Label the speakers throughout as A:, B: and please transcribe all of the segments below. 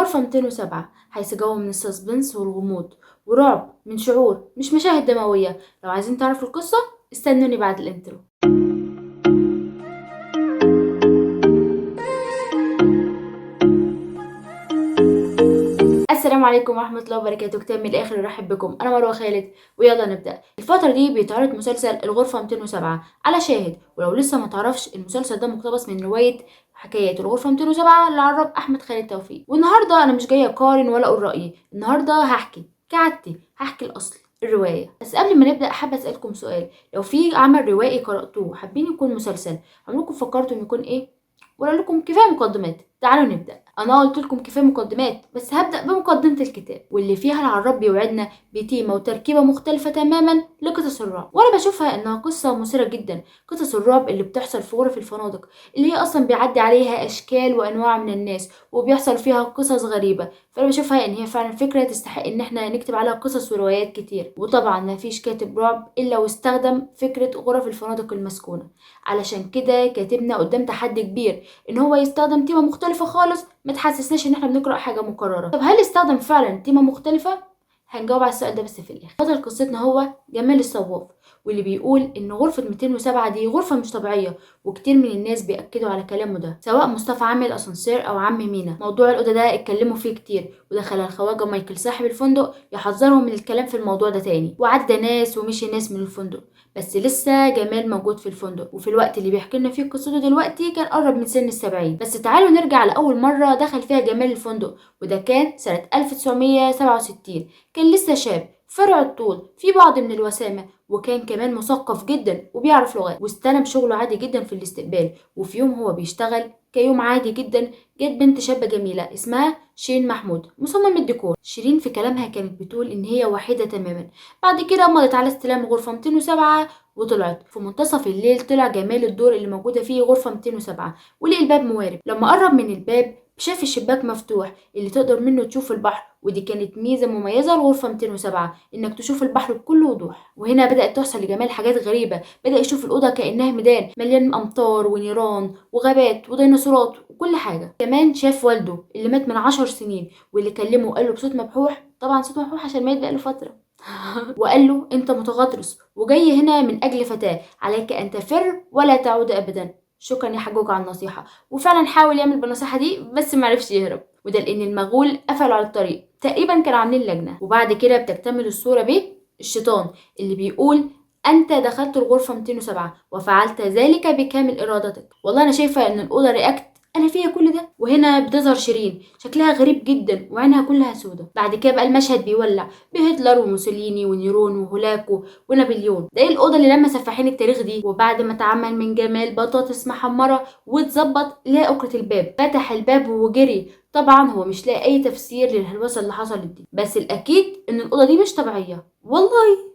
A: الغرفة 207، حيث جو من ال suspense والغموض ورعب من شعور، مش مشاهد دموية. لو عايزين تعرفوا القصة استنوني بعد ال intro. السلام عليكم ورحمة الله وبركاته. كتاب من الآخر يرحب بكم، أنا مروة خالد ويلا نبدأ. الفترة دي بيتعرض مسلسل الغرفة 207 على شاهد، ولو لسه ما تعرفش المسلسل ده مقتبس من رواية حكايات الغرفة 207 للعراب أحمد خالد توفيق. والنهاردة أنا مش جاية أقارن ولا أقول رأيي، النهاردة هحكي كعادتي، هحكي الأصل الرواية. بس قبل ما نبدأ حابة أسألكم سؤال، لو في عمل روائي قرأتوه حابين يكون مسلسل، عمركم فكرتوا إن يكون إيه؟ ولا لكم كفاية مقدمات؟ تعالوا نبدأ. أنا قلت لكم كفاية مقدمات، بس هبدأ بمقدمة الكتاب واللي فيها العراب بيوعدنا بتيمة وتركيبة مختلفة تماما لقصص الرعب، وأنا بشوفها إنها قصة مثيرة جدا. قصص الرعب اللي بتحصل في غرف الفنادق اللي هي أصلا بيعدي عليها أشكال وأنواع من الناس وبيحصل فيها قصص غريبة، فأنا بشوفها إن هي فعلا فكرة تستحق إن احنا نكتب عليها قصص وروايات كتير. وطبعا مفيش كاتب رعب إلا واستخدم فكرة غرف الفنادق المسكونة، علشان كده كاتبنا قدام تحدي كبير إن هو يستخدم تيمة مختلفة خالص ما تحسسناش ان احنا بنقرا حاجة مكررة. طب هل استخدم فعلا تيمة مختلفة؟ هنجاوب على السؤال ده بس في الاخر. بطل قصتنا هو جمال الصواف، واللي بيقول ان غرفة 207 دي غرفة مش طبيعية، وكتير من الناس بيأكدوا على كلامه ده، سواء مصطفى عامل الاسانسير او عم مينا. موضوع الاوضة ده اتكلموا فيه كتير، ودخل الخواجه مايكل صاحب الفندق يحذرهم من الكلام في الموضوع ده تاني، وعدى ناس ومشي ناس من الفندق، بس لسه جمال موجود في الفندق. وفي الوقت اللي بيحكي لنا فيه قصته دلوقتي كان قرب من سن 70. بس تعالوا نرجع لاول مرة دخل فيها جمال الفندق، وده كان سنة 1967. كان لسه شاب فرع الطول، في بعض من الوسامه، وكان كمان مثقف جدا وبيعرف لغات، واستلم شغله عادي جدا في الاستقبال. وفي يوم هو بيشتغل كيوم عادي جدا، جت بنت شابه جميلة اسمها شيرين محمود، مصممة ديكور. شيرين في كلامها كانت بتقول ان هي وحيده تماما. بعد كده مضت على استلام غرفة 207 وطلعت. في منتصف الليل طلع جمال الدور اللي موجودة فيه غرفة 207 ولقي الباب موارب. لما قرب من الباب شاف الشباك مفتوح اللي تقدر منه تشوف البحر، ودي كانت ميزة مميزة لغرفة 207 انك تشوف البحر بكل وضوح. وهنا بدات تحصل لجمال حاجات غريبة، بدا يشوف الاوضة كانها ميدان مليان امطار ونيران وغابات وديناصورات وكل حاجة. كمان شاف والده اللي مات من 10 سنين، واللي كلمة وقال له بصوت مبحوح، طبعا صوت مبحوح عشان مات بقاله فترة، وقال له انت متغطرس وجاي هنا من اجل فتاة، عليك ان تفر ولا تعود ابدا. شكرا يا حجوج على النصيحة. وفعلا حاول يعمل بالنصيحة دي بس معرفش يهرب، وده لان المغول قفلوا على الطريق، تقريبا كانوا عاملين لجنة. وبعد كده بتكتمل الصورة بالشيطان اللي بيقول انت دخلت الغرفة 207 وفعلت ذلك بكامل ارادتك. والله انا شايفه ان الاوضة react انا فيها كل ده. وهنا بتظهر شيرين شكلها غريب جدا وعينها كلها سودة. بعد كده بقى المشهد بيولع بهتلر وموسوليني ونيرون وهولاكو ونابليون. ده ايه الاوضة اللي لما سفاحين التاريخ دي؟ وبعد ما اتعمل من جمال بطاطس محمرة واتظبط لقى أكرة الباب، فتح الباب وجري. طبعا هو مش لاقي اي تفسير للهلوسه اللي حصلت دي، بس الاكيد ان الاوضة دي مش طبيعية والله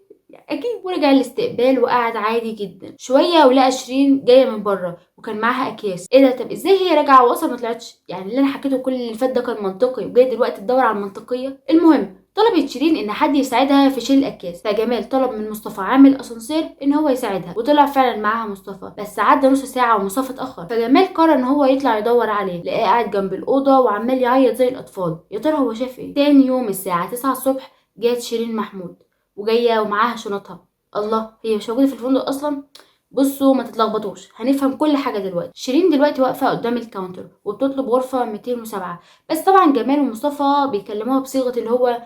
A: اكيد. ورجع الاستقبال وقعد عادي جدا. شوية ولقى شيرين جاية من بره وكان معاها اكياس. ايه ده؟ طب ازاي هي راجعه واصلا ما طلعتش؟ يعني اللي انا حكيته كل اللي فات ده كان منطقي، وجاية دلوقتي تدور على المنطقية. المهم طلبت شيرين ان حد يساعدها في شيل الاكياس، فجمال طلب من مصطفى عامل اسانسير ان هو يساعدها، وطلع فعلا معاها مصطفى. بس عدى نص ساعة ومصطفى اتاخر، فجمال قرر ان هو يطلع يدور عليه. لقاه قاعد جنب الاوضة وعمال يعيط زي الاطفال، يا ترى هو شاف ايه؟ تاني يوم الساعة 9 الصبح جات شيرين محمود وجاية ومعاها شنطها. الله، هي مش موجودة في الفندق اصلا؟ بصوا ما تتلخبطوش، هنفهم كل حاجة دلوقتي. شيرين دلوقتي واقفة قدام ال counter وبتطلب غرفة 207، بس طبعا جمال ومصطفى بيكلموها بصيغة اللي هو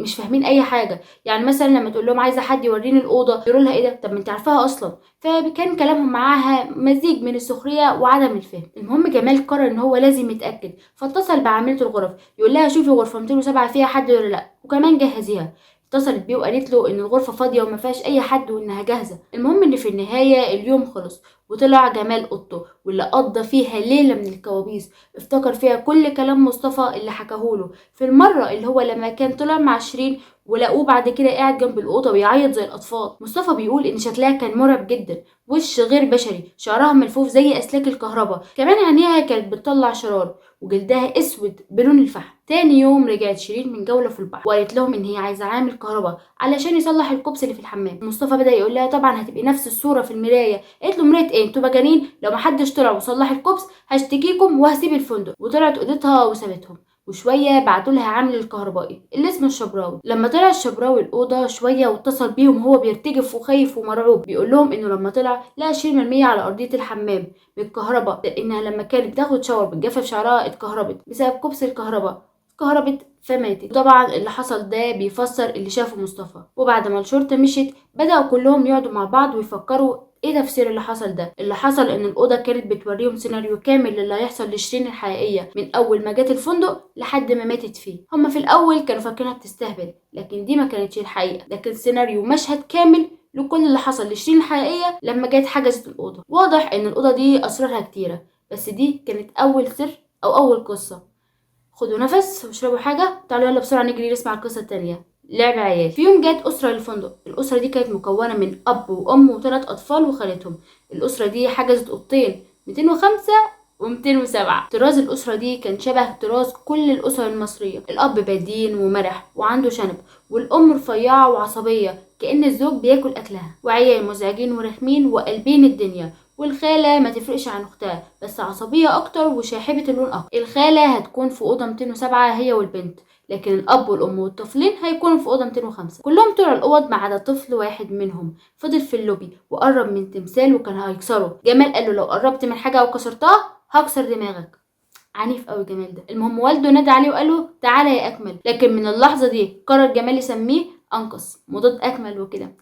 A: مش فاهمين اي حاجة. يعني مثلا لما تقول لهم عايزه حد يوريني الاوضة يقولوا لها ايه ده؟ طب ما انت عارفاها اصلا. فكان كلامهم معاها مزيج من السخرية وعدم الفهم. المهم جمال قرر ان هو لازم يتاكد، فاتصل بعامله الغرف يقول لها شوفي غرفة 207 فيها حد ولا لا، وكمان جهزيها. اتصلت بيه وقالت له ان الغرفة فاضية وما فيهاش اي حد وانها جاهزة. المهم ان في النهاية اليوم خلص وطلع جمال اوضته واللي قضى فيها ليلة من الكوابيس، افتكر فيها كل كلام مصطفى اللي حكاهوله في المرة اللي هو لما كان طلع مع شيرين ولقوه بعد كده قاعد جنب الاوضة ويعيط زي الاطفال. مصطفى بيقول ان شكلها كان مرعب جدا، وش غير بشري، شعرها ملفوف زي اسلاك الكهرباء، كمان عينيها كانت بتطلع شرار وجلدها اسود بلون الفحم. تاني يوم رجعت شيرين من جولة في البحر وقالت لهم ان هي عايزه عامل كهرباء علشان يصلح الكوبس اللي في الحمام. مصطفى بدا يقول لها طبعا هتبقي نفس الصورة في المراية. قالت له مراية ايه؟ انتوا مجانين، لو محدش طلع وصلح الكوبس هشتكيكم وهسيب الفندق. وطلعت اوضتها وسابتهم. وشوية بعتوا لها عامل الكهربائي اللي اسمه الشبراوي. لما طلع الشبراوي الاوضة شوية واتصل بيهم وهو بيرتجف وخايف ومرعوب، بيقول لهم انه لما طلع لقى شيرين مرمية على ارضية الحمام بالكهرباء، لانها لما كانت بتاخد شاور بتجفف شعرها اتكهربت بسبب كبس الكهرباء، اتكهربت فماتت. طبعا اللي حصل ده بيفسر اللي شافه مصطفى. وبعد ما الشرطة مشيت بدأوا كلهم يقعدوا مع بعض ويفكروا ايه تفسير اللي حصل ده. اللي حصل ان الاوضة كانت بتوريهم سيناريو كامل للي هيحصل لشيرين الحقيقية من اول ما جت الفندق لحد ما ماتت فيه. هما في الاول كانوا فاكرينها بتستهبل، لكن دي ما كانتش الحقيقة، ده كان سيناريو مشهد كامل لكل اللي حصل لشيرين الحقيقية لما جت حجزت الاوضة. واضح ان الاوضة دي اسرارها كتيرة، بس دي كانت اول سر او اول قصة. خدوا نفس واشربوا حاجة، تعالوا يلا بسرعة نجري نسمع القصة التانية. لعب عيال. في يوم جت أسرة للفندق. الأسرة دي كانت مكونة من أب وأم وثلاث أطفال وخالتهم. الأسرة دي حجزت أوضتين 205 و207. طراز الأسرة دي كان شبه طراز كل الأسر المصرية. الأب بدين ومرح وعنده شنب، والأم رفيعة وعصبية كأن الزوج بياكل أكلها، وعيال مزعجين ورخمين وقلبين الدنيا. والخالة ما تفرقش عن أختها، بس عصبية أكتر وشاحبة اللون أكتر. الخالة هتكون في أوضة 207 هي والبنت، لكن الأب والأم والطفلين هيكونوا في أوضة 205. كلهم طلعوا الأوض ما عدا طفل واحد منهم فضل في اللوبي وقرب من تمثال وكان هيكسره. جمال قال له لو قربت من حاجة أو كسرتها هكسر دماغك. عنيف قوي جمال ده. المهم والده نادى عليه وقال له تعالى يا أكمل، لكن من اللحظة دي قرر جمال يسميه أنقص، مضاد أكمل وكده.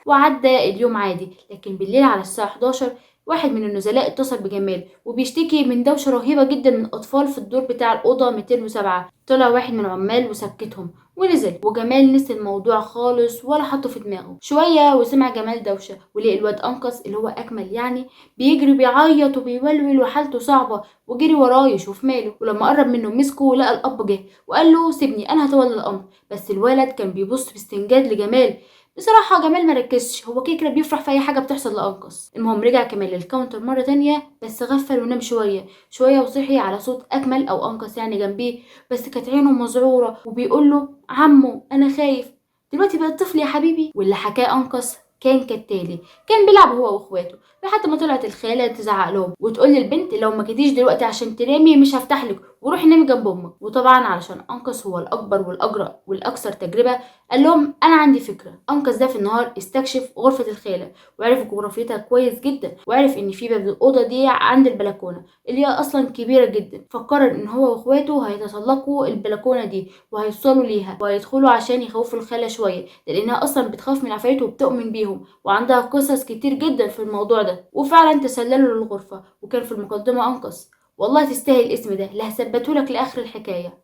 A: وعدى اليوم عادي، لكن بالليل على الساعة 11 واحد من النزلاء اتصل بجمال وبيشتكي من دوشة رهيبة جدا من أطفال في الدور بتاع الأوضة 207. طلع واحد من العمال وسكتهم ونزل، وجمال نسي الموضوع خالص ولا حطه في دماغه. شوية وسمع جمال دوشة ولقي الواد أنقص اللي هو أكمل يعني بيجري بيعيط وبيولول وحالته صعبة، وجري وراه يشوف ماله. ولما قرب منه مسكه ولقى الأب جه وقال له سيبني أنا هتولى الأمر، بس الولد كان بيبص باستنجاد لجمال. بصراحة جمال مركزش، هو كده كده بيفرح في أي حاجة بتحصل لأنقص. المهم رجع كمال لل counter مرة تانية، بس غفل ونام شوية شوية وصحي على صوت أكمل أو أنقص يعني جنبيه، بس كانت عينه مذعورة وبيقول له عمو أنا خايف دلوقتي بقى الطفل يا حبيبي. واللي حكاه أنقص كان كالتالي: كان بيلعب هو واخواته لحد ما طلعت الخالة تزعق لهم وتقول للبنت لو ما جيتيش دلوقتي عشان تنامي مش هفتح لك وروحي نامي جنب امك. وطبعا علشان انقص هو الاكبر والاجرأ والاكثر تجربه قال لهم انا عندي فكرة. انقص ده في النهار استكشف غرفة الخالة وعرف جغرافيتها كويس جدا، وعرف ان في باب الاوضة دي عند البلكونه اللي هي اصلا كبيرة جدا، فقرر ان هو واخواته هيتسلقوا البلكونه دي وهيوصلوا ليها وهيدخلوا عشان يخوفوا الخالة شوية، لانها اصلا بتخاف من العفاريت وبتؤمن بيهم وعندها قصص كتير جدا في الموضوع ده. وفعلا تسللوا للغرفة، وكان في المقدمة انقص. والله تستاهل الاسم ده، لا هثبتهولك لاخر الحكاية،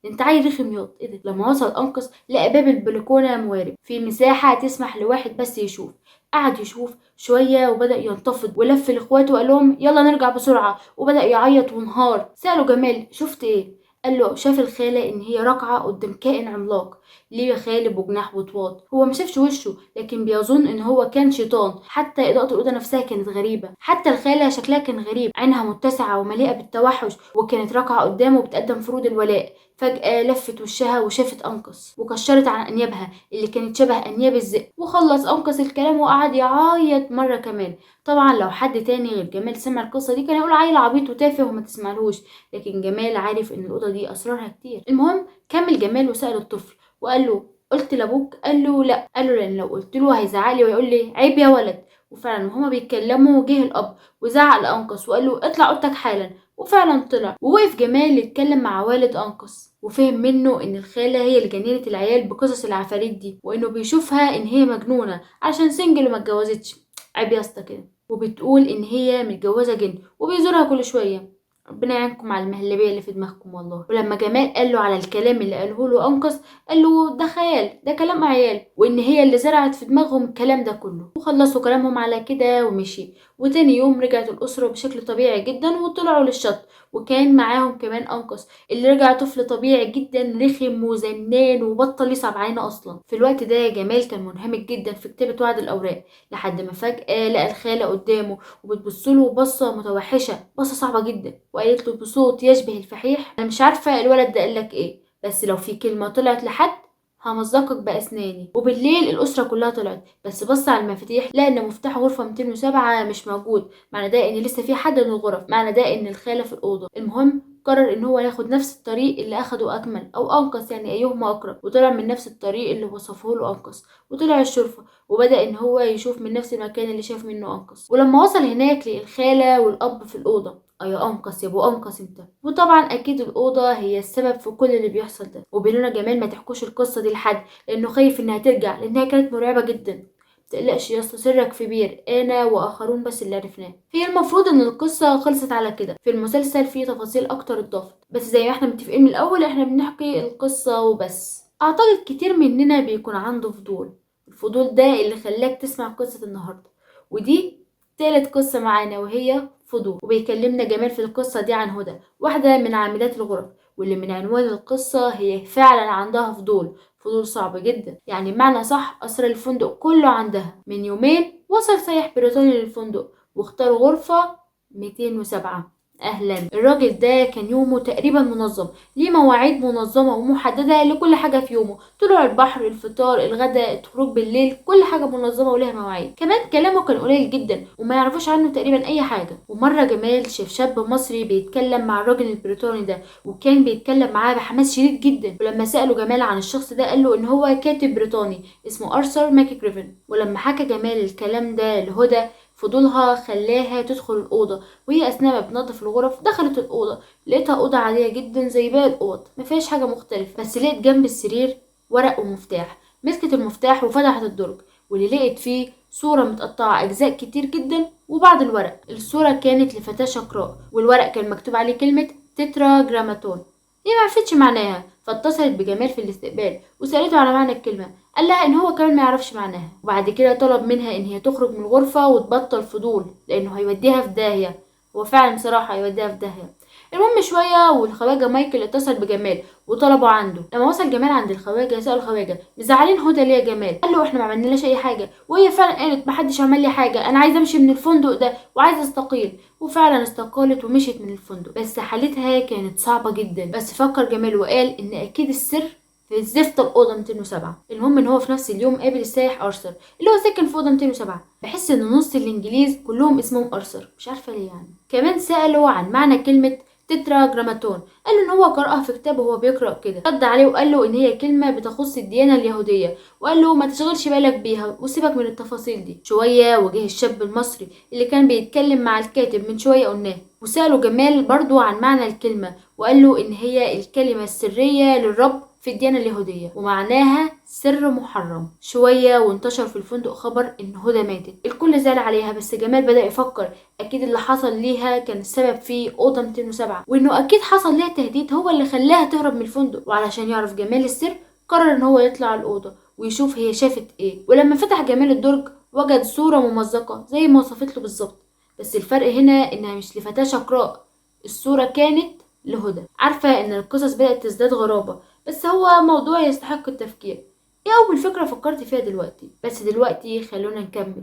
A: انت عيل رخم ياض. ايه ده؟ لما وصل انقص لقى باب البلكونه موارب في مساحة تسمح لواحد بس يشوف. قعد يشوف شوية وبدا ينتفض ولف لاخواته وقال لهم يلا نرجع بسرعة، وبدا يعيط وانهار. ساله جمال شفت ايه؟ قال له شاف الخالة ان هي راكعه قدام كائن عملاق ليه خالب وجناح وطواط. هو ما شافش وشه لكن بيظن ان هو كان شيطان، حتى اضاءه الاوضة نفسها كانت غريبة، حتى الخالة شكلها كان غريب، عينها متسعه ومليئة بالتوحش، وكانت راكعه قدامه وبتقدم فروض الولاء. فجأة لفت وشها وشافت أنقص وكشرت عن أنيابها اللي كانت شبه أنياب الذئب. وخلص أنقص الكلام وقعد يعيط مرة كمان. طبعا لو حد تاني غير جمال سمع القصة دي كان هيقول عيل عبيط وتافه وما تسمعلوش، لكن جمال عارف إن الأوضة دي أسرارها كتير. المهم كمل جمال وسأل الطفل وقال له قلت لأبوك؟ قال له لا. قال له لأن لو قلت له هيزعلي ويقول لي عيب يا ولد. وفعلا وهما بيتكلموا جه الأب وزعق لأنقص وقال له اطلع أوضتك حالا، وفعلا طلع. ووقف جمال يتكلم مع والد أنقص وفهم منه ان الخالة هي اللي جننت العيال بقصص العفاريت دي، وانه بيشوفها ان هي مجنونة عشان single وما اتجوزتش، عيب يا اسطى كده، وبتقول ان هي متجوزة جن وبيزورها كل شوية. ربنا يعينكم على المهلبيه اللي في دماغكم والله. ولما جمال قال له على الكلام اللي قاله له انقص قال له ده خيال، ده كلام عيال، وان هي اللي زرعت في دماغهم الكلام ده كله. وخلصوا كلامهم على كده ومشي. وتاني يوم رجعت الاسرة بشكل طبيعي جدا وطلعوا للشط، وكان معاهم كمان انقص اللي رجع طفل طبيعي جدا رخم وزنان وبطل يصعب علينا اصلا. في الوقت ده جمال كان منهمك جدا في كتابه وعد الاوراق، لحد ما فجاة لقى الخالة قدامه وبتبص له بصة متوحشه، بصة صعبة جدا، وقالت له بصوت يشبه الفحيح انا مش عارفه الولد ده قالك ايه، بس لو في كلمة طلعت لحد همزقك باسناني. وبالليل الاسرة كلها طلعت، بس بص على المفاتيح لقى ان مفتاح غرفة 207 مش موجود، معنى ده ان لسه في حد من الغرف، معنى ده ان الخالة في الاوضة. المهم قرر ان هو ياخد نفس الطريق اللي اخده اكمل او انقص، يعني ايهما اقرب، وطلع من نفس الطريق اللي وصفه له انقص، وطلع الشرفة وبدأ ان هو يشوف من نفس المكان اللي شاف منه انقص. ولما وصل هناك لقى الخالة والاب في الأوضة. يا انقص يا ابو انقص انت. وطبعا اكيد الأوضة هي السبب في كل اللي بيحصل ده. وبينونا جمال ما تحكوش القصة دي لحد، لانه خايف انها ترجع لانها كانت مرعبة جدا. متقلقش يا اسطى، سرك في بير، انا واخرون بس اللي عرفناه. هي المفروض ان القصة خلصت على كده، في المسلسل في تفاصيل اكتر اتضافت، بس زي ما احنا متفقين من الاول احنا بنحكي القصة وبس. اعتقد كتير مننا بيكون عنده فضول، الفضول ده اللي خلاك تسمع قصة النهارده، ودي تالت قصة معانا وهي فضول. وبيكلمنا جمال في القصة دي عن هدى، واحدة من عاملات الغرف، واللي من عنوان القصة هي فعلا عندها فضول، فضول صعب جدا، يعني معنى صح أسر الفندق كله عندها. من يومين وصل سايح بريطاني للفندق واختار غرفة 207. أهلا. الراجل ده كان يومه تقريبا منظم، ليه مواعيد منظمة ومحددة لكل حاجة في يومه، طلوع البحر، الفطار، الغداء، الخروج بالليل، كل حاجة منظمة ولها مواعيد. كمان كلامه كان قليل جدا وما يعرفوش عنه تقريبا أي حاجة. ومرة جمال شاف شاب مصري بيتكلم مع الراجل البريطاني ده، وكان بيتكلم معاه بحماس شديد جدا. ولما سأله جمال عن الشخص ده قال له إن هو كاتب بريطاني اسمه أرثر ماكجريفن. ولما حكى جمال الكلام ده لهدى، فضولها خلاها تدخل الأوضة، وهي أثناء ما بتنظف الغرف دخلت الأوضة، لقيتها أوضة عادية جدا زي باقي الأوض، ما فيهاش حاجة مختلفة، بس لقيت جنب السرير ورق ومفتاح. مسكت المفتاح وفتحت الدرج، واللي لقيت فيه صورة متقطعة أجزاء كتير جدا وبعض الورق. الصورة كانت لفتاة شقراء، والورق كان مكتوب عليه كلمة تتراجراماتون، هي معرفتش معناها، فاتصلت بجمال في الاستقبال وسألته على معنى الكلمة، قال لها ان هو كمان ما يعرفش معناها. وبعد كده طلب منها ان هي تخرج من الغرفة وتبطل فضول لانه هيوديها في داهية، هو فعلا بصراحة هيوديها في داهية. المهم شوية والخواجة مايكل اتصل بجمال وطلبه عنده. لما وصل جمال عند الخواجة سأل الخواجة مزعلين هدى ليه يا جمال؟ قال له احنا ما عملناش اي حاجة، وهي فعلا قالت ما حدش عمل لي حاجة، انا عايزة امشي من الفندق ده وعايزة استقيل. وفعلا استقالت ومشيت من الفندق، بس حالتها كانت صعبة جدا. بس فكر جمال وقال ان اكيد السر في زفت الأوضة 207. المهم ان هو في نفس اليوم قابل السايح أرثر اللي هو ساكن في أوضة 207. بحس ان نص الانجليز كلهم اسمهم أرثر، مش عارفة ليه يعني. كمان سأله عن معنى كلمة تتراجراماتون، قال له ان هو قرأها في كتاب وهو بيقرأ كده. رد عليه وقال له ان هي كلمة بتخص الديانة اليهودية، وقال له ما تشغلش بالك بيها وسيبك من التفاصيل دي. شوية وجه الشاب المصري اللي كان بيتكلم مع الكاتب من شوية قلناه، وسأله جمال برضو عن معنى الكلمة، وقال له ان هي الكلمة السرية للرب في الديانة اليهودية ومعناها سر محرم. شوية وانتشر في الفندق خبر ان هدى ماتت، الكل زعل عليها، بس جمال بدأ يفكر اكيد اللي حصل ليها كان السبب في أوضة 207، وانه اكيد حصل ليها تهديد هو اللي خلاها تهرب من الفندق. وعلشان يعرف جمال السر قرر ان هو يطلع الأوضة ويشوف هي شافت ايه. ولما فتح جمال الدرج وجد صورة ممزقة زي ما وصفت له بالظبط، بس الفرق هنا انها مش لفتاة شقراء، الصورة كانت لهدى. عارفة ان القصص بدأت تزداد غرابة، بس هو موضوع يستحق التفكير. ايه اول فكرة فكرت فيها دلوقتي؟ بس دلوقتي خلونا نكمل.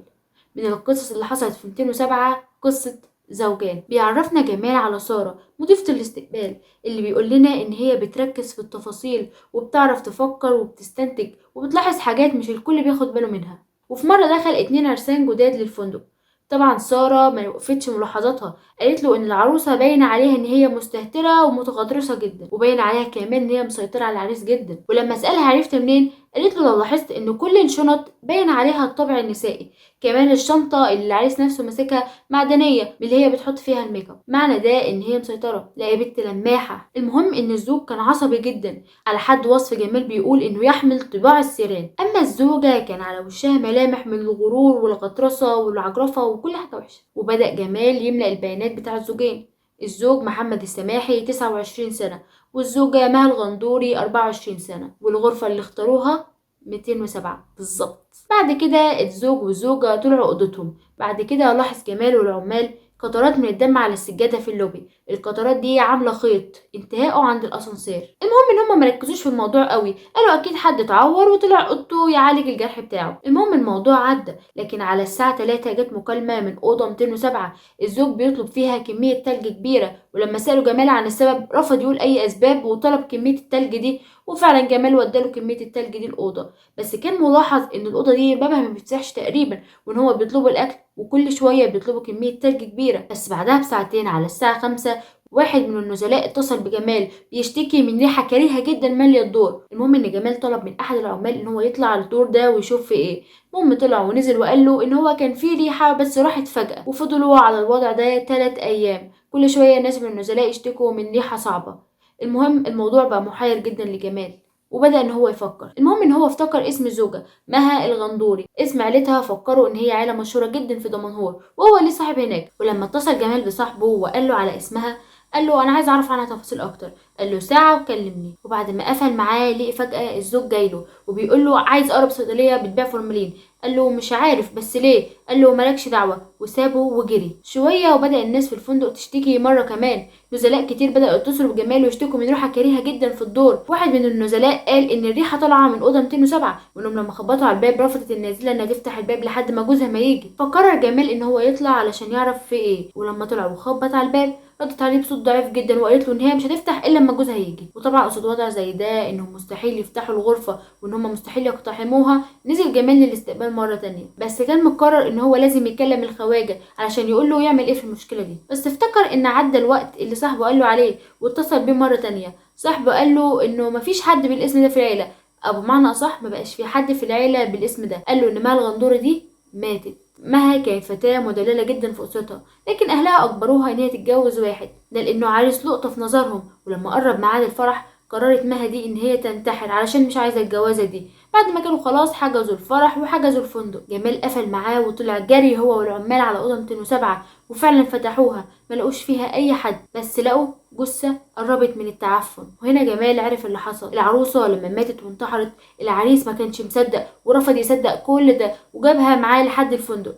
A: من القصص اللي حصلت في 207 قصة زوجان. بيعرفنا جمال على سارة مضيفة الاستقبال، اللي بيقول لنا ان هي بتركز في التفاصيل وبتعرف تفكر وبتستنتج وبتلاحظ حاجات مش الكل بياخد باله منها. وفي مرة دخل 2 عرسان جداد للفندق، طبعا سارة ما وقفتش ملاحظاتها، قالت له ان العروسة باين عليها ان هي مستهترة ومتغطرسة جدا، وباين عليها كمان ان هي مسيطرة على العريس جدا. ولما سألها عرفت منين، قالت له لو لاحظت ان كل الشنط باين عليها الطابع النسائي، كمان الشنطة اللي العريس نفسه ماسكها معدنية اللي هي بتحط فيها الميك اب، معنى ده ان هي مسيطرة. لا يا بنت لماحة. المهم ان الزوج كان عصبي جدا، على حد وصف جمال بيقول انه يحمل طباع السيران. اما الزوجة كان على وشها ملامح من الغرور والغطرسة والعجرفة وكل حاجة وحشة. وبدأ جمال يملأ البيانات بتاع الزوجين، الزوج محمد السماحي 29 سنة، والزوجة مها الغندوري 24 سنة، والغرفة اللي اختاروها 207 بالظبط. بعد كده الزوج والزوجة طلعوا اوضتهم. بعد كده لاحظ جمال والعمال قطرات من الدم على السجادة في اللوبي، القطرات دي عاملة خيط انتهائه عند الاسانسير. المهم ان هم مركزوش في الموضوع قوي، قالوا اكيد حد اتعور وطلع اوضته يعالج الجرح بتاعه. المهم الموضوع عدى، لكن على الساعة 3 جت مكالمة من اوضة 207 الزوج بيطلب فيها كمية تلج كبيرة، ولما سألوا جمال عن السبب رفض يقول اي اسباب وطلب كمية التلج دي، وفعلا جمال وداله كمية التلج دي الأوضة. بس كان ملاحظ ان الأوضة دي بابها ما بيفتحش تقريبا، وان هو بيطلبوا الاكل وكل شوية بيطلبوا كمية تلج كبيرة. بس بعدها بساعتين على الساعة 5 واحد من النزلاء اتصل بجمال بيشتكي من ريحه كريهة جدا ماليه الدور. المهم ان جمال طلب من احد العمال ان هو يطلع على الدور ده ويشوف في ايه. المهم طلع ونزل وقال له ان هو كان في ريحه بس راحت فجأة، وفضلوا على الوضع ده 3 ايام، كل شوية ناس من النزلاء يشتكوا من ريحه صعبة. المهم الموضوع بقى محير جدا لجمال، وبدأ ان هو يفكر. المهم ان هو افتكر اسم الزوجة مها الغندوري، اسم عيلتها فكروا ان هي عيلة مشهورة جدا في دمنهور وهو ليه صاحب هناك. ولما اتصل جمال بصاحبه وقال له على اسمها، قال له انا عايز اعرف عنها تفاصيل اكتر، قال له ساعة وكلمني. وبعد ما قفل معاه لقي فجأة الزوج جايله وبيقول له عايز اقرب صيدلية بتبيع فورمالين. قال له مش عارف بس ليه؟ قال له مالكش دعوة، وسابه وجري. شوية وبدأ الناس في الفندق تشتكي مرة كمان، نزلاء كتير بدأوا يتصلوا بجمال ويشتكوا من ريحة كريهة جدا في الدور. واحد من النزلاء قال ان الريحة طالعة من أوضة 207، وانهم لما خبطوا على الباب رفضت النازلة انها تفتح الباب لحد ما جوزها ما يجي. فقرر جمال ان هو يطلع علشان يعرف في ايه، ولما طلع وخبط على الباب ردت عليه بصوت ضعيف جدا وقالت له ان هي مش هتفتح الا لما جوزها يجي. وطبعا قصاد وضع زي ده انهم مستحيل يفتحوا الغرفة وان هم مستحيل يقتحموها، نزل جمال للاستقبال مرة تانية، بس كان مقرر ان هو لازم يكلم الخواجه علشان يقول له يعمل ايه في المشكلة دي. بس افتكر ان عدى الوقت اللي صاحبه قال له عليه واتصل بيه مرة تانية. صاحبه قال له انه مفيش حد بالاسم ده في العيلة، او بمعنى اصح ما بقاش في حد في العيلة بالاسم ده. قال له ان مها الغندوري دي ماتت. مها كانت فتاة مدللة جدا في أسرتها، لكن أهلها أجبروها إن هي تتجوز واحد ده لأنه عريس لقطة في نظرهم. ولما قرب ميعاد الفرح قررت مها دي إن هي تنتحر علشان مش عايزة الجوازة دي، بعد ما كانوا خلاص حجزوا الفرح وحجزوا الفندق. جمال قفل معاه وطلع جري هو والعمال على أوضة 207، وفعلا فتحوها ما لقوش فيها أي حد، بس لقوا جثة قربت من التعفن. وهنا جمال عرف اللي حصل. العروسة لما ماتت وانتحرت العريس ما كانش مصدق ورفض يصدق كل ده، وجابها معاه لحد الفندق،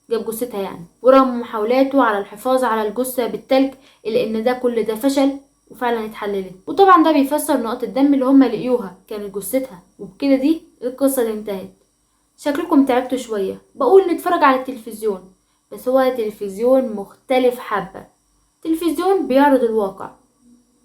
A: جاب جثتها يعني. ورغم محاولاته على الحفاظ على الجثة بالتلج إلا إن ده كل ده فشل وفعلا اتحللت. وطبعا ده بيفسر نقط الدم اللي هم لقيوها كانت جثتها. وبكده دي القصة دي انتهت. شكلكم تعبتوا شوية، بقول نتفرج على التلفزيون، بس هو تلفزيون مختلف حبة، تلفزيون بيعرض الواقع،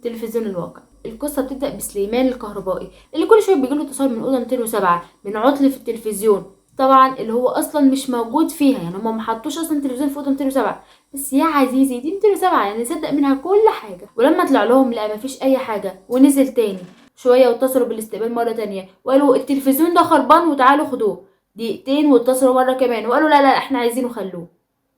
A: تلفزيون الواقع. القصة بتبدأ بسليمان الكهربائي اللي كل شوية بيجيله اتصال من أوضة 207 من عطل في التلفزيون، طبعا اللي هو اصلا مش موجود فيها، يعني هما ما حطوش اصلا تلفزيون في اوضة 207، بس يا عزيزي دي 207 يعني صدق منها كل حاجة. ولما طلع لهم لقى مفيش اي حاجة، ونزل تاني شوية واتصلوا بالاستقبال مرة تانية وقالوا التلفزيون ده خربان وتعالوا خدوه. دقيقتين واتصلوا مرة كمان وقالوا لا لا احنا عايزينه خلوه.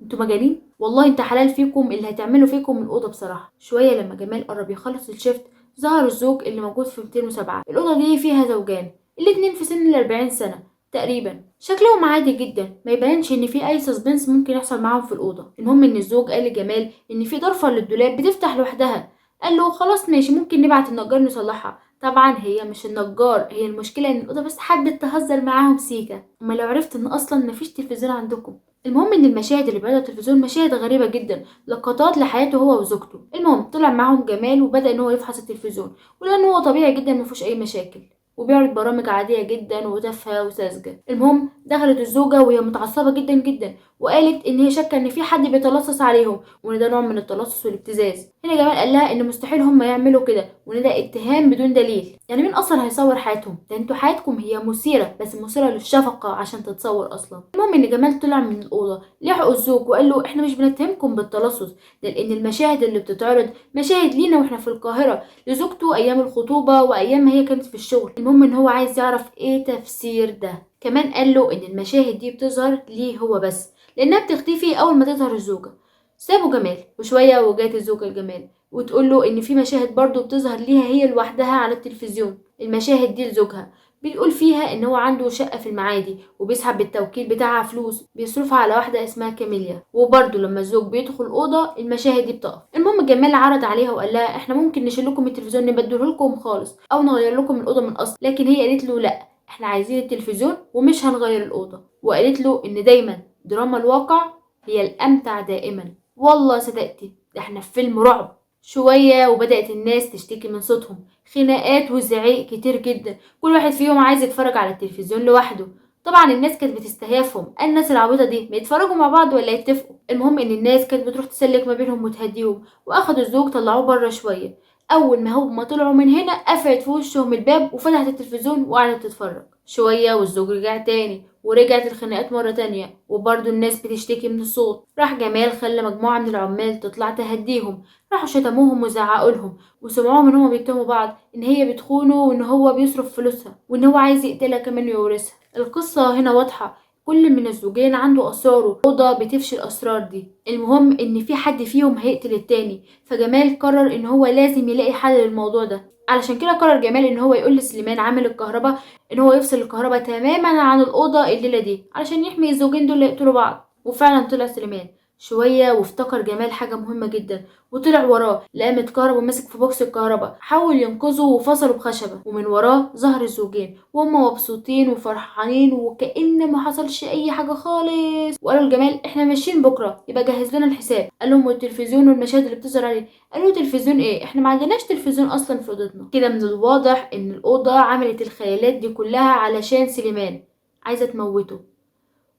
A: انتوا مجانين والله، انت حلال فيكم اللي هتعملوا فيكم من الاوضة بصراحة. شوية لما جمال قرب يخلص الشفت ظهر الزوج اللي موجود في 207. الاوضة دي فيها زوجان، الاتنين في سن 40 سنة تقريبا، شكلهم عادي جدا، ما يبانش ان في اي suspense ممكن يحصل معاهم في الاوضة. المهم ان الزوج قال لجمال ان في ضرفه للدولاب بتفتح لوحدها، قال له خلاص ماشي ممكن نبعت النجار نصلحها. طبعا هي مش النجار، هي المشكلة ان الاوضة بس حبت تهزر معاهم سيكه، اما لو عرفت ان اصلا مفيش تلفزيون عندكم. المهم ان المشاهد اللي بيعرضها التلفزيون مشاهد غريبة جدا، لقطات لحياته هو وزوجته. المهم طلع معاهم جمال وبدا ان هو يفحص التلفزيون، ولان هو طبيعي جدا مفيهوش اي مشاكل، وبيعرض برامج عادية جدا وتافهة وساذجة. المهم دخلت الزوجة وهي متعصبة جدا جدا، وقالت ان هي شاكة ان في حد بيتلصص عليهم، وان ده نوع من التلصص والابتزاز. هنا جمال قال لها ان مستحيل هم يعملوا كده، وان ده اتهام بدون دليل، يعني مين اصلا هيصور حياتهم؟ ده انتوا حياتكم هي مثيرة، بس مثيرة للشفقة عشان تتصور اصلا. المهم ان جمال طلع من الأوضة، لحقوا الزوج وقال له احنا مش بنتهمكم بالتلصص، ده لان المشاهد اللي بتتعرض مشاهد لينا واحنا في القاهرة، لزوجته ايام الخطوبة وايام ما هي كانت في الشغل. المهم ان هو عايز يعرف ايه تفسير ده. كمان قال له ان المشاهد دي بتظهر ليه هو بس، لانها بتختفي اول ما تظهر الزوجة. سابوا جمال وشوية وجات الزوجة لجمال وتقول له ان في مشاهد برضو بتظهر ليها هي لوحدها على التلفزيون. المشاهد دي لزوجها، بيقول فيها ان هو عنده شقه في المعادي وبيسحب بالتوكيل بتاعها فلوس بيصرفها على واحدة اسمها كاميليا، وبرده لما الزوج بيدخل اوضة المشاهد دي بتقف. المهم جمال عرض عليها وقال لها احنا ممكن نشيل لكم التلفزيون نبدله لكم خالص او نغير لكم الاوضة من اصل، لكن هي قالت له لا احنا عايزين التلفزيون ومش هنغير الاوضة. وقالت له ان دايما دراما الواقع هي الامتع دائما. والله صدقتي، ده احنا في فيلم رعب. شوية وبدأت الناس تشتكي من صوتهم، خناقات وزعيق كتير جدا، كل واحد فيهم عايز يتفرج على التلفزيون لوحده. طبعا الناس كانت بتستهيفهم، الناس العبيطة دي ما يتفرجوا مع بعض ولا يتفقوا. المهم ان الناس كانت بتروح تسلك ما بينهم وتهديهم، واخدوا الزوج طلعوه بره شوية. اول ما هم طلعوا من هنا قفلت في وشهم الباب وفتحت التلفزيون وقعدت تتفرج. شوية والزوج رجع تاني، ورجعت الخناقات مرة تانية، وبرضه الناس بتشتكي من الصوت. راح جمال خلى مجموعة من العمال تطلع تهديهم، راحوا شتموهم وزعقوا لهم وسمعوهم ان هما بيتهموا بعض ان هي بتخونه وان هو بيصرف فلوسها وان هو عايز يقتلها كمان ويورثها. القصة هنا واضحة، كل من الزوجين عنده اسراره، اوضة بتفشي الاسرار دي. المهم ان في حد فيهم هيقتل التاني، فجمال قرر ان هو لازم يلاقي حل للموضوع ده. علشان كده قرر جمال ان هو يقول لسليمان عامل الكهرباء ان هو يفصل الكهرباء تماما عن الاوضة الليلة دي علشان يحمي الزوجين دول اللي يقتلوا بعض. وفعلا طلع سليمان شوية وافتكر جمال حاجة مهمة جدا، وطلع وراه لقاه متكهرب وماسك في بوكس الكهرباء، حاول ينقذه وفصله بخشبه، ومن وراه ظهر الزوجين وهم مبسوطين وفرحانين وكأن ما حصلش اي حاجة خالص. وقالوا لجمال احنا ماشيين بكره يبقى جهز لنا الحساب. قال لهم والتلفزيون والمشاهد اللي بتظهر عليه؟ قالوا تلفزيون ايه، احنا ما عندناش تلفزيون اصلا في اوضتنا. كده من الواضح ان الاوضة عملت الخيالات دي كلها علشان سليمان عايزه تموته.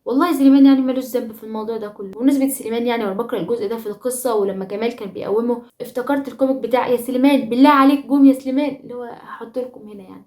A: والله سليمان يعني ملوش ذنب في الموضوع ده كله. ونسبة سليمان يعني وانا بقرا الجزء ده في القصة ولما جمال كان بيقومه افتكرت ال comic بتاع يا سليمان بالله عليك قوم يا سليمان اللي هو هحط لكم هنا يعني.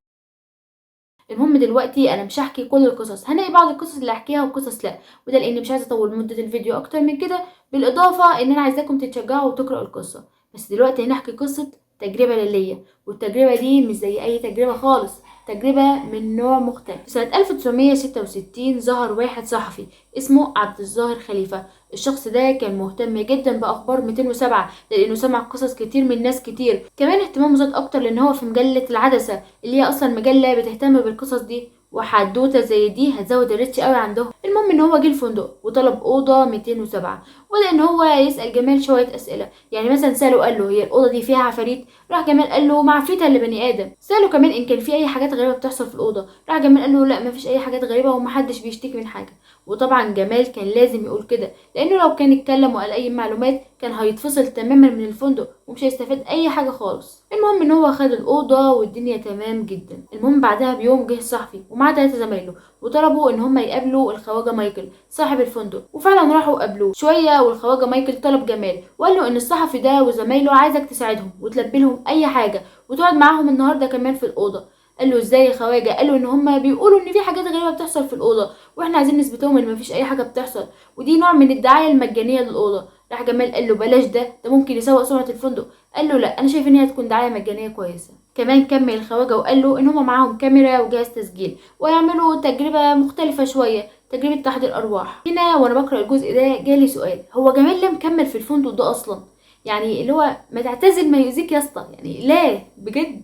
A: المهم دلوقتي انا مش هحكي كل القصص، هنلاقي بعض القصص اللي هحكيها وقصص لا، وده لاني مش عايزه اطول مده الفيديو اكتر من كده، بالاضافة ان انا عايزاكم تتشجعوا وتقراوا القصة. بس دلوقتي هنحكي قصة تجربه ليليه، والتجربة دي مش زي اي تجربه خالص، تجربة من نوع مختلف. في سنة 1966 ظهر واحد صحفي اسمه عبد الظاهر خليفة. الشخص ده كان مهتم جدا بأخبار 207 لأنه سمع قصص كتير من ناس كتير. كمان اهتمامه زاد أكتر لأن هو في مجلة العدسة اللي هي أصلا مجلة بتهتم بالقصص دي، وحدوته زي دي هتزود ال reach قوي عندهم. المهم ان هو جه الفندق وطلب اوضة 207، وبدا ان هو يسال جمال شوية اسئلة. يعني مثلا ساله قال له هي الاوضة دي فيها عفاريت؟ راح جمال قال له ما عفريتها الا بني ادم. ساله كمان ان كان في اي حاجات غريبة بتحصل في الاوضة، راح جمال قال له لا مفيش اي حاجات غريبة ومحدش بيشتكي من حاجة. وطبعا جمال كان لازم يقول كده لانه لو كان اتكلم وقال اي معلومات كان هيتفصل تماما من الفندق ومش هيستفاد اي حاجة خالص. المهم ان هو خد الاوضة والدنيا تمام جدا. المهم بعدها بيوم جه الصحفي ومعاه 3 زمايله وطلبوا ان هم يقابلوا الخواجه مايكل صاحب الفندق، وفعلا راحوا قابلوه. شوية والخواجه مايكل طلب جمال وقال له ان الصحفي ده وزمايله عايزك تساعدهم وتلبي لهم اي حاجة وتقعد معاهم النهارده كمان في الاوضة. قال له ازاي يا خواجه؟ قال له ان هم بيقولوا ان في حاجات غريبة بتحصل في الاوضة واحنا عايزين نثبت لهم ان مفيش اي حاجة بتحصل، ودي نوع من الدعاية المجانية للاوضه. راح جمال قال له بلاش ده ممكن يسوق سمعه الفندق. قال له لا انا شايف ان هي تكون دعاية مجانية كويسة. كمان كمل الخواجه وقال له ان هم معاهم كاميرا وجهاز تسجيل ويعملوا تجربه مختلفة شوية، تجربه تحضير ارواح. هنا وانا بقرا الجزء ده جالي سؤال، هو جمال ليه مكمل في الفندق ده اصلا؟ يعني اللي هو ما تعتزل ما يؤذيك يا اسطى، يعني لا بجد.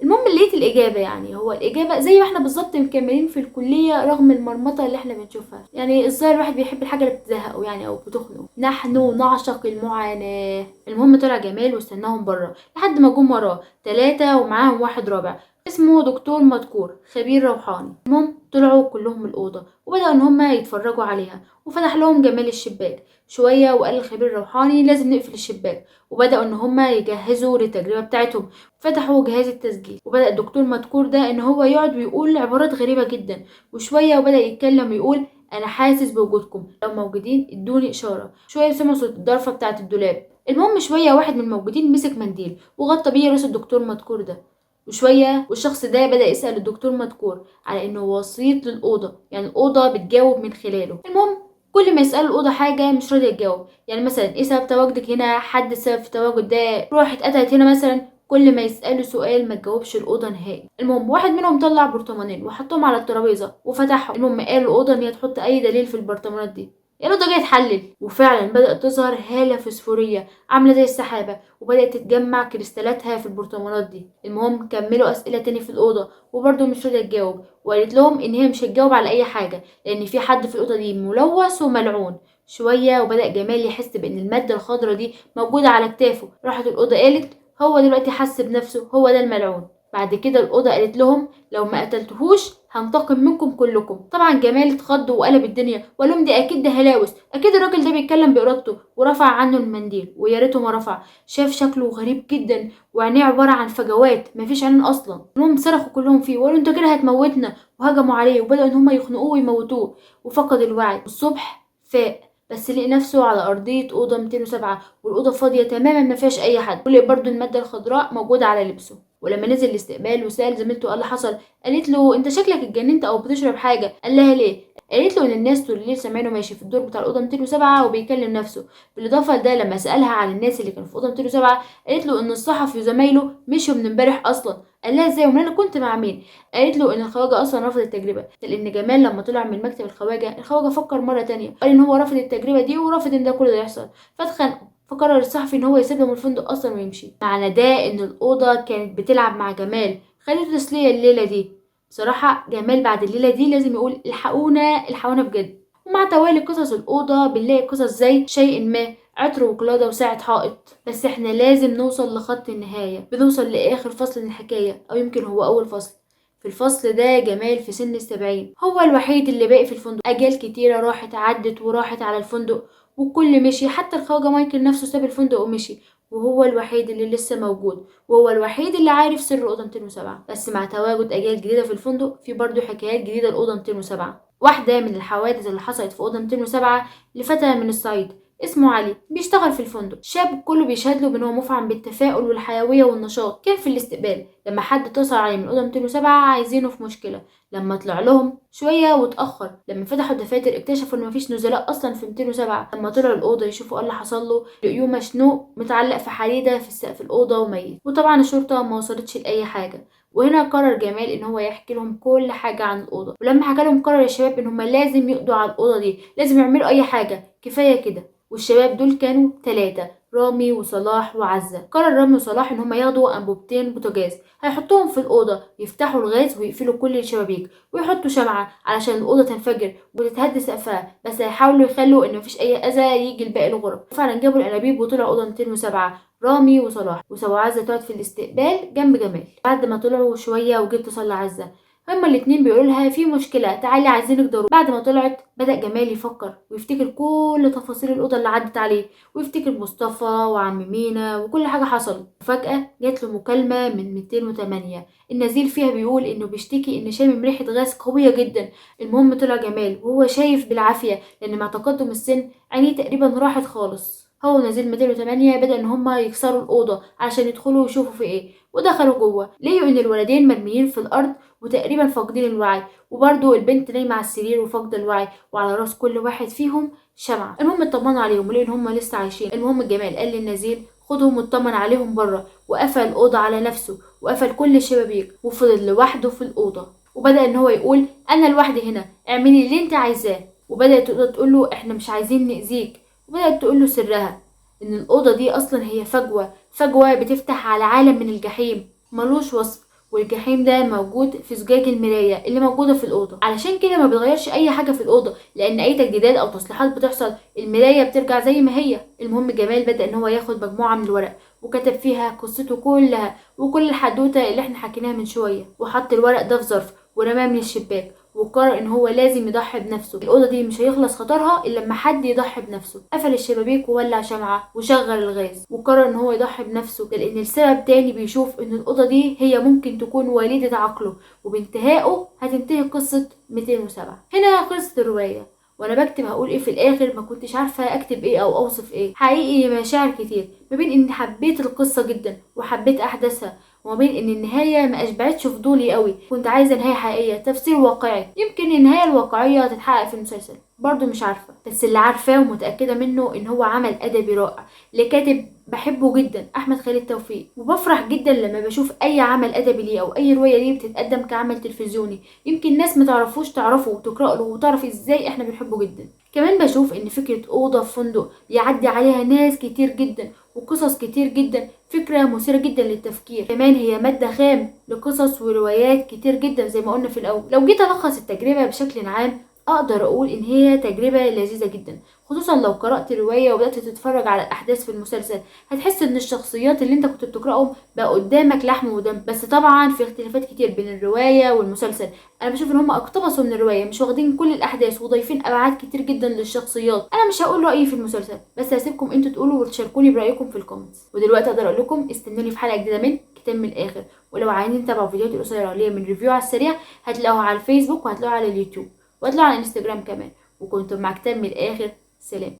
A: المهم لقيت الاجابة، يعني هو الاجابة زي ما احنا بالظبط مكملين في الكلية رغم المرمطه اللي احنا بنشوفها. يعني الظاهر الواحد بيحب الحاجة اللي بتزهقه يعني او بتخنقه، نحن نعشق المعاناة. المهم طلع جمال واستناهم بره لحد ما جم وراه 3 ومعاهم واحد رابع اسمه دكتور مدكور خبير روحاني. المهم طلعوا كلهم الاوضة وبداوا ان هم يتفرجوا عليها، وفتح لهم جمال الشباك شوية وقال الخبير الروحاني لازم نقفل الشباك، وبداوا ان هم يجهزوا للتجربه بتاعتهم. فتحوا جهاز التسجيل وبدا الدكتور مدكور ده ان هو يقعد ويقول عبارات غريبة جدا، وشوية وبدا يتكلم ويقول انا حاسس بوجودكم، لو موجودين ادوني اشارة. شوية سمعوا صوت الضرفه بتاعه الدولاب. المهم شوية واحد من الموجودين مسك منديل وغطى بيه راس الدكتور مدكور ده، وشوية والشخص ده بدا يسال الدكتور مدكور على انه وسيط للاوضه، يعني الاوضة بتجاوب من خلاله. المهم كل ما يسأل الأوضة حاجة مش راضية تجاوب، يعني مثلا ايه سبب تواجدك هنا، حد السبب في التواجد ده، روح اتقتلت هنا مثلا. كل ما يسأله سؤال ما تجاوبش الأوضة نهائي. المهم واحد منهم طلع برطمانين وحطهم على الترابيزة وفتحهم. المهم قال الأوضة ان هي تحط أي دليل في البرطمانات دي، الأوضة جاية تحلل، وفعلا بدأت تظهر هالة فسفورية عاملة زي السحابة وبدأت تتجمع كريستالاتها في البرطمانات دي. المهم كملوا أسئلة تاني في الأوضة وبرضه مش راضية تجاوب، وقالت لهم إن هي مش هتجاوب على أي حاجة لأن في حد في الأوضة دي ملوث وملعون. شوية وبدأ جمال يحس بإن المادة الخضراء دي موجودة على كتافه. راحت الأوضة قالت هو دلوقتي حس بنفسه هو ده الملعون. بعد كده الأوضة قالت لهم لو ما قتلتهوش هنتقم منكم كلكم. طبعا جمال اتخض وقلب الدنيا وقال لهم دي اكيد ده هلاوس، اكيد الراجل ده بيتكلم بارادته، ورفع عنه المنديل ويا ريته ما رفع. شاف شكله غريب جدا وعينيه عبارة عن فجوات مفيش عينين اصلا. المهم صرخوا كلهم فيه وقالوا انت كده هتموتنا، وهجموا عليه وبداوا ان هم يخنقوه ويموتوه، وفقد الوعي. الصبح فاق بس لقي نفسه على ارضية اوضة 207، والاوضه فاضية تماما ما فيهاش اي حد، ولقي برضو المادة الخضراء موجودة على لبسه. ولما نزل الاستقبال وسأل زميلته ايه اللي حصل، قالت له انت شكلك اتجننت او بتشرب حاجة. قال لها ليه؟ قالت له ان الناس طول الليل سامعينه ماشي في الدور بتاع الاوضة 207 وبيكلم نفسه. بالاضافة لده لما سالها عن الناس اللي كانوا في اوضة 207 قالت له ان الصحفي وزمايله مشوا من امبارح اصلا. قال لها ازاي؟ امال انا كنت مع مين؟ قالت له ان الخواجه اصلا رفض التجربة، لان جمال لما طلع من مكتب الخواجه فكر مرة تانية، قال ان هو رفض التجربة دي ورفض ان ده كله يحصل، فاتخانقوا. فقرر الصحفي ان هو يسيب لهم الفندق اصلا ويمشي. معنى ده ان الاوضة كانت بتلعب مع جمال، خليته تسلية الليلة دي. بصراحة جمال بعد الليلة دي لازم يقول الحقونا الحقونا بجد. ومع توالي قصص الاوضة بنلاقي قصص زي شيء ما، عطر وقلاده وساعة حائط. بس احنا لازم نوصل لخط النهاية، بنوصل لاخر فصل من الحكاية، او يمكن هو اول فصل. في الفصل ده جمال في سن 70، هو الوحيد اللي باقي في الفندق. اجيال كتيرة راحت عدت وراحت على الفندق والكل مشي، حتى الخواجه مايكل نفسه ساب الفندق ومشي، وهو الوحيد اللي لسه موجود، وهو الوحيد اللي عارف سر اوضة 207. بس مع تواجد اجيال جديدة في الفندق في برضه حكايات جديدة لاوضه 207. واحدة من الحوادث اللي حصلت في اوضة 207 لفتى من الصعيد اسمه علي، بيشتغل في الفندق. شاب كله بيشهد له بان هو مفعم بالتفاؤل والحيوية والنشاط. كان في الاستقبال لما حد اتصل عليه من اوضة 207 عايزينه في مشكلة. لما طلع لهم شوية واتاخر، لما فتحوا الدفاتر اكتشفوا ان مفيش نزلاء اصلا في 207. لما طلعوا الاوضة يشوفوا ايه اللي حصل له، لقيوه مشنوق متعلق في حديده في سقف الاوضة وميت. وطبعا الشرطة ما وصلتش لاي حاجة. وهنا قرر جمال ان هو يحكي لهم كل حاجة عن الاوضة، ولما حكى لهم قرر الشباب ان هم لازم يقضوا على الاوضة دي، لازم يعملوا اي حاجة، كفاية كده. والشباب دول كانوا 3، رامي وصلاح وعزة. قرر رامي وصلاح ان هما ياخدوا انبوبتين بوتاجاز هيحطوهم في الاوضة، يفتحوا الغاز ويقفلوا كل الشبابيك ويحطوا شمعة علشان الاوضة تنفجر وتتهد سقفها، بس هيحاولوا يخلوا ان مفيش اي اذى يجي لباقي الغرف. فعلا جابوا الانابيب وطلعوا اوضة 207 رامي وصلاح، وسابوا عزة تقعد في الاستقبال جنب جمال. بعد ما طلعوا شوية وجيت اتصل عزة، هما الاتنين بيقولوا لها في مشكلة تعالي عايزينك ضروري. بعد ما طلعت بدأ جمال يفكر ويفتكر كل تفاصيل الأوضة اللي عدت عليه، ويفتكر مصطفى وعم مينا وكل حاجة حصلت. وفجأة جات له مكالمة من 208 النزيل فيها بيقول انه بيشتكي ان شامم ريحة غاز قوية جدا. المهم طلع جمال وهو شايف بالعافية، لان مع تقدم السن عينيه تقريبا راحت خالص. هو ونزيل 208 بدأ ان هما يكسروا الأوضة علشان يدخلوا ويشوفوا في ايه، ودخلوا جوه لقيوا ان الولدين مرميين في الأرض وتقريبا فاقدين الوعي، وبرده البنت نايمة على السرير وفاقده الوعي، وعلى راس كل واحد فيهم شمعة. المهم اطمنوا عليهم ولقوا ان هم لسه عايشين. المهم جمال قال للنزيل خدهم واطمن عليهم بره، وقفل الأوضة على نفسه وقفل كل الشبابيك وفضل لوحده في الأوضة. وبدأ ان هو يقول انا لوحدي هنا، اعملي اللي انت عايزاه. وبدأت الأوضة تقول له احنا مش عايزين نأذيك، وبدأت تقول له سرها ان الأوضة دي اصلا هي فجوة بتفتح على عالم من الجحيم ملوش وصف، والجحيم ده موجود في زجاج المراية اللي موجودة في الأوضة. علشان كده ما بيتغيرش أي حاجة في الأوضة، لأن أي تجديدات أو تصليحات بتحصل المراية بترجع زي ما هي. المهم جمال بدأ إن هو ياخد مجموعة من الورق وكتب فيها قصته كلها وكل الحدوتة اللي احنا حكيناها من شوية، وحط الورق ده في ظرف ورماه من الشباك، وقرر ان هو لازم يضحي بنفسه. الاوضة دي مش هيخلص خطرها الا لما حد يضحي بنفسه. قفل الشبابيك وولع شمعة وشغل الغاز، وقرر ان هو يضحي بنفسه، لان السبب تاني بيشوف ان الاوضة دي هي ممكن تكون والدة عقله، وبانتهائه هتنتهي قصة 207. هنا قصة الرواية، وانا بكتب هقول ايه في الاخر ما كنتش عارفه اكتب ايه او اوصف ايه. حقيقي مشاعر كتير ما بين اني حبيت القصة جدا وحبيت احداثها، وما بين ان النهاية ما اشبعتش فضولي قوي، كنت عايزه نهاية حقيقية، تفسير واقعي. يمكن النهاية الواقعية تتحقق في المسلسل برضو مش عارفه، بس اللي عارفاه ومتاكده منه ان هو عمل ادبي رائع لكاتب بحبه جدا احمد خالد توفيق، وبفرح جدا لما بشوف اي عمل ادبي ليه او اي رواية ليه بتتقدم كعمل تلفزيوني. يمكن ناس ما تعرفوش تعرفه وتقرا له وتعرف ازاي احنا بنحبه جدا. كمان بشوف ان فكرة اوضة في فندق يعدي عليها ناس كتير جدا وقصص كتير جدا، فكرة مثيرة جدا للتفكير. كمان هي مادة خام لقصص وروايات كتير جدا زي ما قلنا في الاول. لو جيت الخص التجربة بشكل عام اقدر اقول ان هي تجربة لذيذة جدا، خصوصا لو قرأت رواية وبدأت تتفرج على الاحداث في المسلسل هتحس ان الشخصيات اللي انت كنت بتقرأهم بقى قدامك لحم ودم. بس طبعا في اختلافات كتير بين الرواية والمسلسل، انا بشوف ان هم اقتبسوا من الرواية، مش واخدين كل الاحداث وضايفين ابعاد كتير جدا للشخصيات. انا مش هقول رأيي في المسلسل، بس هسيبكم انتوا تقولوا وتشاركوني برأيكم في ال comments. ودلوقتي اقدر اقول لكم استنوني في حلقة جديدة من كتاب من الاخر، ولو عايزين تتابعوا فيديوهاتي القصيرة اللي هي من review على السريع هتلاقوها على الفيسبوك وهتلاقوها على اليوتيوب وهتلاقوها على الانستجرام كمان. وكنتم مع كتاب من الاخر، سلام.